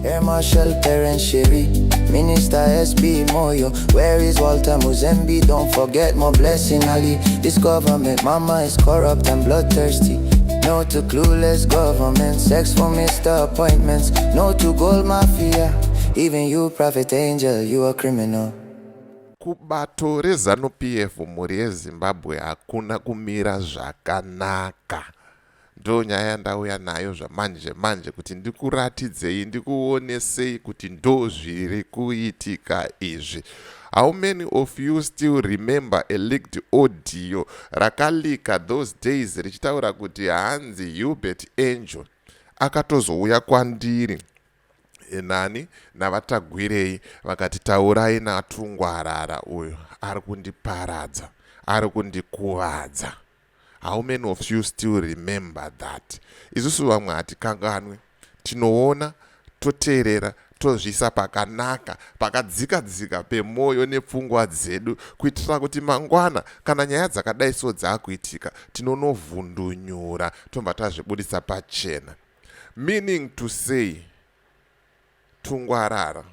Air Marshal Perrance Shiri, Minister SB Moyo. Where is Walter Muzembi? Don't forget Moreblessing Ali. This government, mama, is corrupt and bloodthirsty. No to clueless government, sex for Mr. Appointments. No to gold mafia. Even you, Prophet Angel, you a criminal. Kubato reZANU PF, mhuri yeZimbabwe, hakuna kumira zvakanaka. Ndo nyaya yandauya nayo zvamanje manje kuti ndikuratidzei, ndikuonesei kuti ndo zviri kuitika izvi. How many of you still remember a leaked audio rakalika those days richitaura kuti hanzi Uebert Angel akatozouya kwandiri nani naVaTagwirei, vakati, "Taurai naTungwarara, uyu ari kundiparadza, ari kundikuvadza"? How many of you still remember that? Isusu vamwe hatikanganwe. Tinoona, toteerera, tozviisa pakanaka, pakadzika dzika pemwoyo nepfungwa dzedu, kuitira kuti mangwana kana nyaya dzakadai so dzaakuitika, tinonovhundunyura, tobva tazvibudisa pachena. Meaning to say, Tungwarara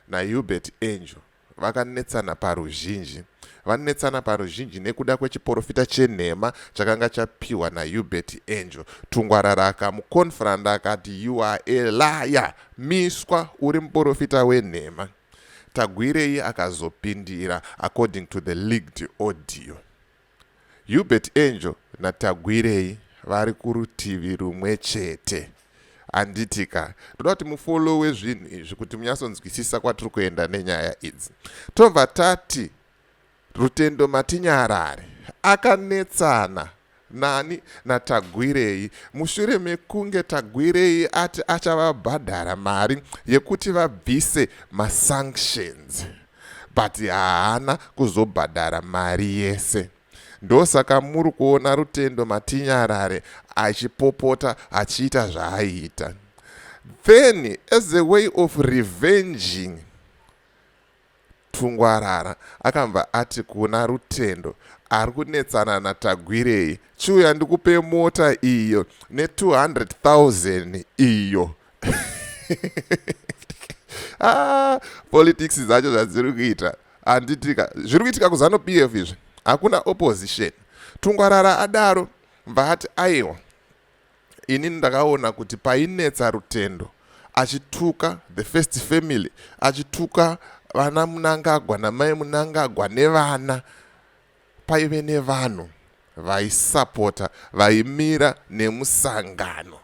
naUebert Angel vakanetsana paruzhinji. Vanetsana paruzhinji nekuda kwechiprofita chenhema chakanga chapiwa naUebert Angel. Tungwarara akamuconfronta, akati, "You are a liar, miswa, uri muprofita wenhema." Tagwirei akazopindira. According to the leaked audio, Uebert Angel naTagwirei vari kurutivi rumwe chete, handitika? Ndoda kuti mufollowe zvinhu izvi kuti munyatsonzwisisa kwatiri kuenda nenyaya idzi. Tobva tati Rutendo Matinyarare akanetsana nani? NaTagwirei, mushure mekunge Tagwirei ati achavabhadhara mari yekuti vabvise masanctions, but haana kuzobhadhara mari yese. Ndosaka muri kuona Rutendo Matinyarare achipopota, achiita zvaaiita. Then, as a way of revenging, Tungwarara akabva ati kuna Rutendo ari kunetsana naTagwirei, "Chiuya ndikupe mota iyo ne200 000 iyo." Ah, politics dzacho zvadziri kuita, handitika? Zviri kuitika kuZANU PF izvi, hakuna opposition. Tungwarara adaro, bvaati, "Aiwa, inini ndakaona kuti painetsa Rutendo achituka the first family, achituka vana Munangagwa namai Munangagwa nevana, paive nevanhu vaisapota, vaimira nemusangano.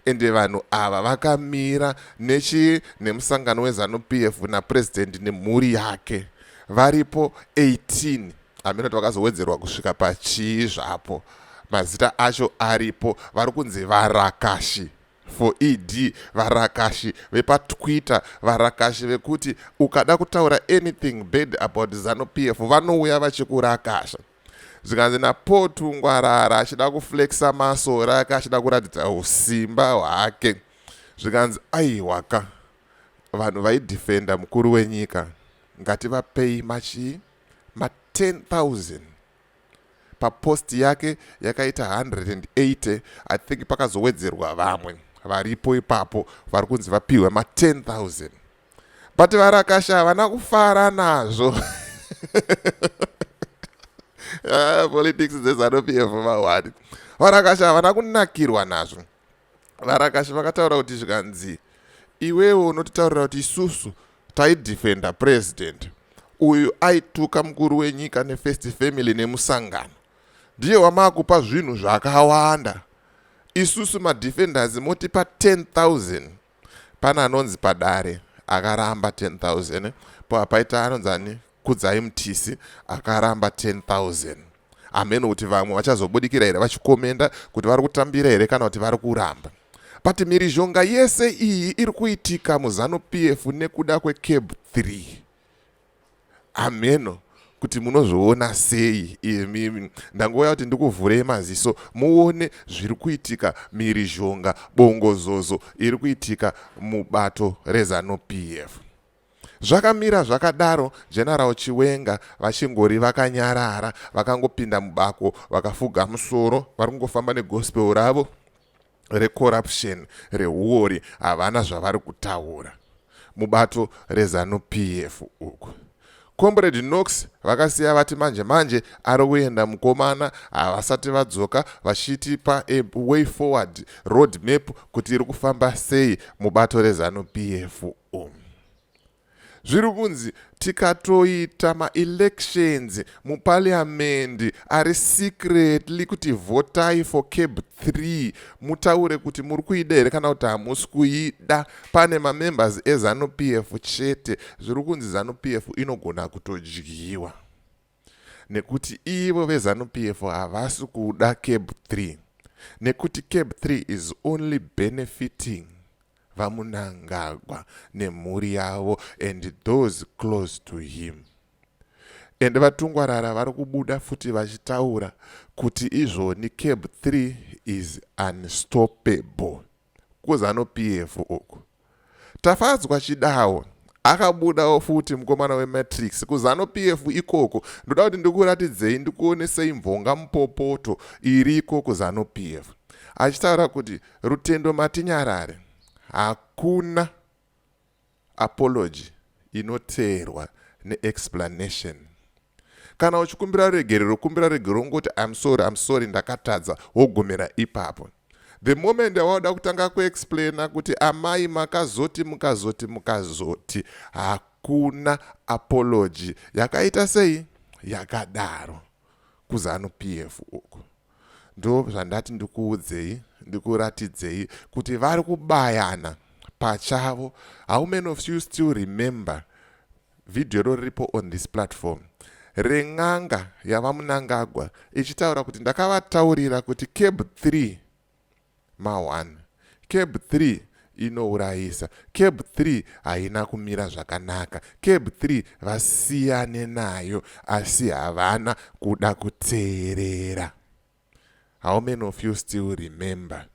Ende vanhu ava vakamira nechi nemusangano weZANU PF napurezidendi nemhuri yake. Varipo 18." Hameno kuti vakazowedzerwa kusvika pachii zvapo. Mazita acho aripo, vari kunzi varakashi for ED, varakashi vepaTwitter, varakashi vekuti ukada kutaura anything bad about ZANU PF, vanouya vachikurakasha. Zvikanzi naPaul Tungwarara, achida kuflexa masora ake, achida kuratidza usimba hwake, zvikanzi, "Aiwaka, vanhu vaidefenda mukuru wenyika ngativapei machii ma10 000." Papost yake yakaita 180, I think pakazowedzerwa vamwe varipo ipapo vari kunzi vapiwe ma10 000, but varakasha havana kufara nazvo. Ah, politics dzeZANU PF mahwani. Varakasha havana kunakirwa nazvo. Varakashi vakataura kuti, zvikanzi, "Iwewo unotitaurira kuti isusu taidefenda president, uyu aituka mukuru wenyika nefirst family nemusangano ndiye wamakupa zvinhu zvakawanda. Isusu madefenders motipa 10 000." Pana anonzi Padare akaramba 10 000, po paita anonzi ani, Kudzai Mutisi, akaramba 10 000. Hameno kuti vamwe vachazobudikira here vachikomenda kuti vari kutambira here kana kuti vari kuramba. But mhirizhonga yese iyi iri kuitika muZANU PF nekuda kweCAB 3. Hameno kuti munozviona sei imimi. Ndangouya kuti ndikuvhurei maziso muone zviri kuitika, mhirizhonga, bongozozo iri kuitika mubato reZANU PF. Zvakamira zvakadaro, General Chiwenga vachingori vakanyarara, vakangopinda mubako, vakafuga musoro, vari kungofamba negospel ravo. Recorruption, reuori, havana zvavari kutaura mubato reZANU PF uku. Comrade Knox vakasiya vati manje manje ari kuenda mukomana, havasati vadzoka vachitipa a way forward, road map, kuti iri kufamba sei mubato reZANU PF umu. Zviri kunzi tikatoita maelections muparliament ari secretly, kuti votai for CAB 3, mutaure kuti muri kuida here kana kuti hamusi kuida, pane mamembers eZANU PF chete, zviri kunzi ZANU PF inogona kutodyiwa, nekuti ivo veZANU PF havasi kuda CAB 3, nekuti CAB 3 is only benefiting vaMnangagwa nemhuri yavo and those close to him. And vaTungwarara vari kubuda futi vachitaura kuti izvoni CAB 3 is unstoppable kuZANU PF uku. Tafadzwa Chidawo akabudawo futi, mukomana weMatrix kuZANU PF ikoko. Ndoda kuti ndikuratidzei, ndikuonesei mvonga mupopoto iriko kuZANU PF, achitaura kuti Rutendo Matinyarare, hakuna apology inoteerwa neexplanation. Kana uchikumbira regerero, kumbira regerero ungoti, "I'm sorry, I'm sorry, ndakatadza," wogumira ipapo. The moment wauda kutanga kuexplaina kuti amai makazoti, mukazoti, mukazoti, hakuna apology yakaita sei yakadaro kuZANU PF uku. Ndo zvandati ndikuudzei, ndikuratidzei kuti vari kubayana pachavo. How many of you still remember vhidhiyo ro riripo on this platform ren'anga yavaMnangagwa ichitaura kuti ndakavataurira kuti CAB 3 ma1, CAB 3 inourayisa, CAB 3 haina kumira zvakanaka, CAB 3 vasiyane nayo, asi havana kuda kuteerera? How many of you still remember?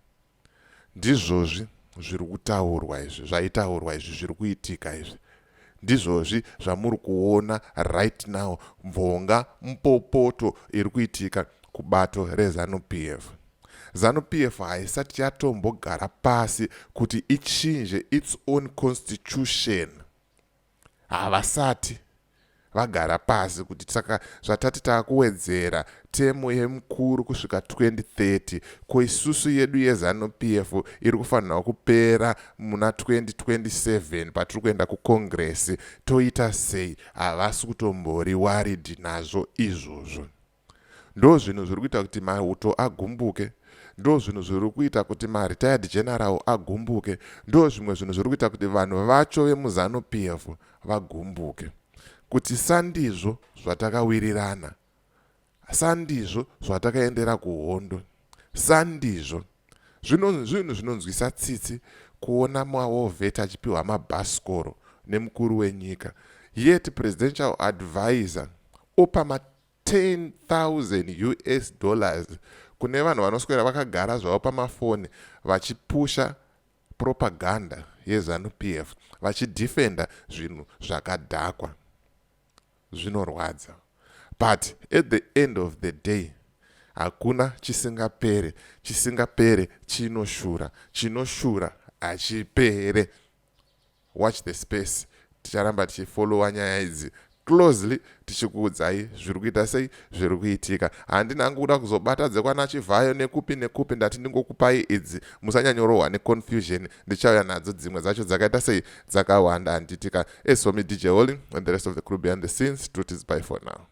Ndizvozvi zviri kutaurwa izvi, zvaitaurwa izvi, zviri kuitika izvi, ndizvozvi zvamuri kuona right now, mvonga mupopoto iri kuitika kubato reZANU PF. ZANU PF haisati yatombogara pasi kuti ichinje its own constitution. Havasati vagara pasi kuti saka zvatati taakuwedzera term yemukuru kusvika 2030, ko isusu yedu yeZANU PF iri kufanirwa kupera muna 2027 patiri kuenda kucongress, toita sei? Havasi kutombori worried nazvo izvozvo. Ndo zvinhu zviri kuita kuti mauto agumbuke, ndo zvinhu zviri kuita kuti maretired general agumbuke, ndo zvimwe zvinhu zviri kuita kuti vanhu vacho vemuZANU PF vagumbuke, kuti sandizvo zvatakawirirana, sandizvo zvatakaendera kuhondo, sandizvo zvinhu zvinonzwisa tsitsi kuona mawar vet achipiwa mabhasikoro nemukuru wenyika, yet presidential advisor opa ma10,000 US dollars kune vanhu vanoswera vakagara zvavo pamafoni vachipusha propaganda yeZANU PF, vachidefenda zvinhu zvakadhakwa. Zvinorwadza, but at the end of the day hakuna chisingapere. Chisingapere chinoshura, chinoshura hachipere. Watch the space. Ticharamba tichifollowa nyaya idzi closely, tichikuudzai zviri kuita sei, zviri kuitika. Handina hangu kuda kuzobata dzekwana Chivhayo nekupi nekupi. Ndati ndingokupai idzi, musanyanyorohwa neconfusion. Ndichauya nadzo dzimwe dzacho dzakaita sei, dzakawanda, handitika? As for me, DJ Holly and the rest of the crew behind the scenes, truth is bye for now.